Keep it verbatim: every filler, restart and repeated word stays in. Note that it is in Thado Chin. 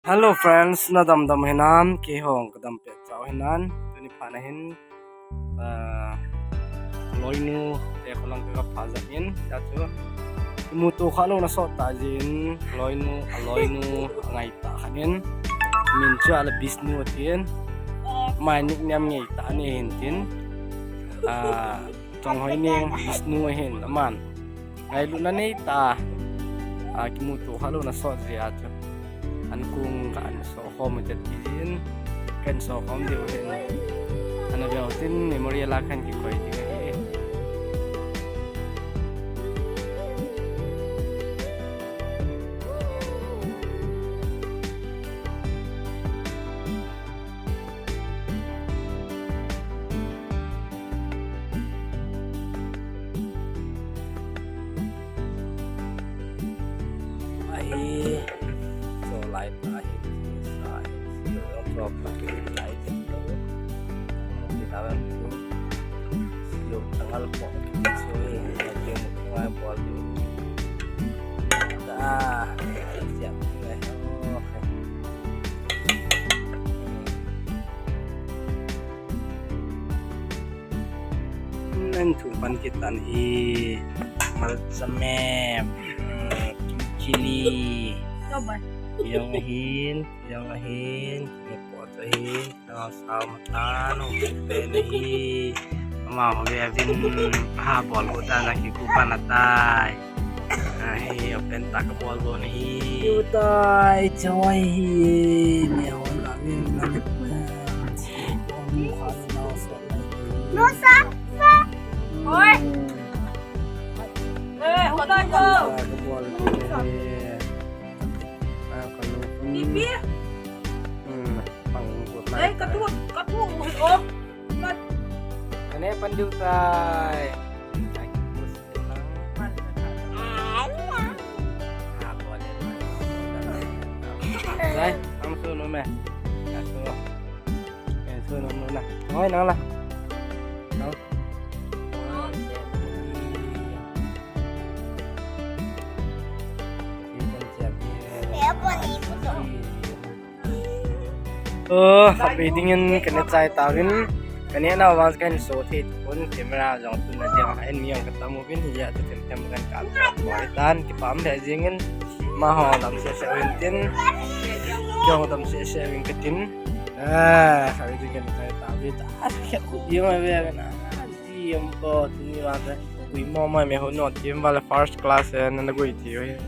Hello friends, na damdam hinam, kei hong kadam pet chau hinan, tuni phat na hin, ah, loinu te kholang ka pha jat in, ya chu. Kimuto kha lou na sot ta jin, loinu, a loinu, a ngai ta khan in, min chu ala Bisnu atin, my nickname ngai ta ni hin tin, ah, Chonghoi Neng Bisnu ahin, aman ngailutna nei ta, a, kimuto kha lou na sot jeh a chu. An kong ka an so khom u te ti jin, kan so khom diu hin. Ana veu tin memorial a kan kikoi ding ahi. Ahi, so lai ta hi, sa hi, so, so, lai ta hi. Kita ben tu, so, tangal po, so, hi, so, ngai bol tu. Ta, siap, ngai, okay. Nang thu pan kitan hi, malcha mem, chili. Toba. Jong ahin, jong ahin, ni pot ahin, nang sao matan, ho pe na hi. Ama ho ve vin, ha bol ho ta na ki ku pan atai. Ahi, open tak bol bol hi. Yu tai, choi hi. Ni hon a min na ni. No sa, sa. Oi. Eh, hon a ko. Tak bol bol hi. Ah, ka lu. Pipi. Hmm, pang ko. Eh, ka tu, ka tu, oh. Ka ne pan diu tai. Sai, ang suno me. Ang suno. Ang suno muna. Ngoi nang la. Nang. Oh, happy ding in ka ne chai tauvin. Ka ne nau vang ka hin so thei pon camera jong tun na dia. Hin mi jong ka tam uvin hi a, tu them them kan ka chai tan kipah le jing in. Amaho dam sese uvin tin. Jong dam sese uvin ka tin. Ah, happy ding in ka ne chai tauvin. Ah, ka ku di ma ve na. Di am ko tuni vang ka. Kui mo ma me ho no team vale first class eh, na na gui ti uvin.